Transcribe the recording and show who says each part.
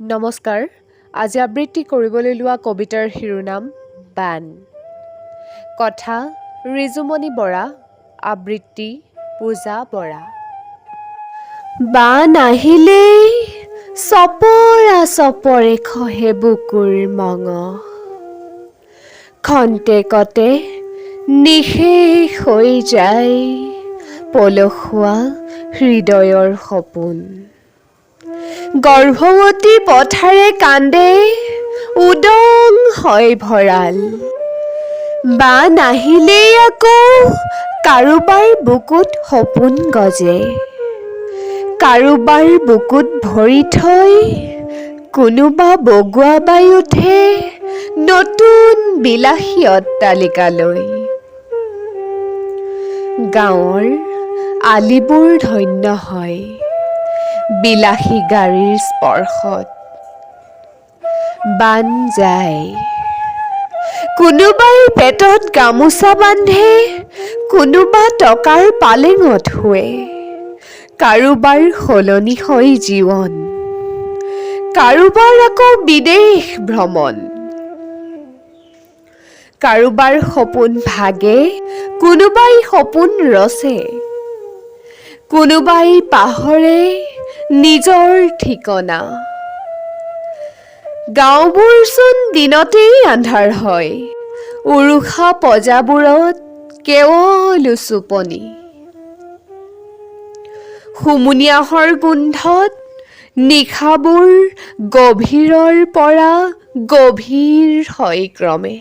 Speaker 1: নমস্কাৰ। আজি আবৃত্তি কৰিবলৈ লোৱা কবিতাৰ শিৰোনাম বান। কথা ৰিজুমণি বৰা, আবৃত্তি পূজা বৰা। বান আহিলেই চপৰা চপৰে খহে বুকুৰ মঙহ, খন্তেকতে নিঃশেষ হৈ যায় পলসুৱা হৃদয়ৰ সপোন। গৰ্ভৱতী পথাৰে কান্দে, উদং হয় ভঁৰাল। বান আহিলেই আকৌ কাৰোবাৰ বুকুত সপোন গজে, কাৰোবাৰ বুকুত ভৰি থৈ কোনোবা বগুৱা বাই উঠে নতুন বিলাসী অট্টালিকালৈ। গাঁৱৰ আলিবোৰ ধন্য হয় বিলাসী গাড়ীৰ স্পৰ্শত। বান যায়, কোনোবাই পেটত গামোচা বান্ধে, কোনোবা টকাৰ পালেঙত শোৱে। কাৰোবাৰ সলনি হয় জীৱন, কাৰোবাৰ আকৌ বিদেশ ভ্ৰমণ। কাৰোবাৰ সপোন ভাগে, কোনোবাই সপোন ৰচে, কোনোবাই পাহৰে নিজৰ ঠিকনা। গাঁওবোৰচোন দিনতেই আন্ধাৰ হয়, উৰুখা পঁজাবোৰত কেৱল উচুপনি। হুমুনিয়াহৰ গোন্ধত নিশাবোৰ গভীৰৰ পৰা গভীৰ হয় ক্ৰমে।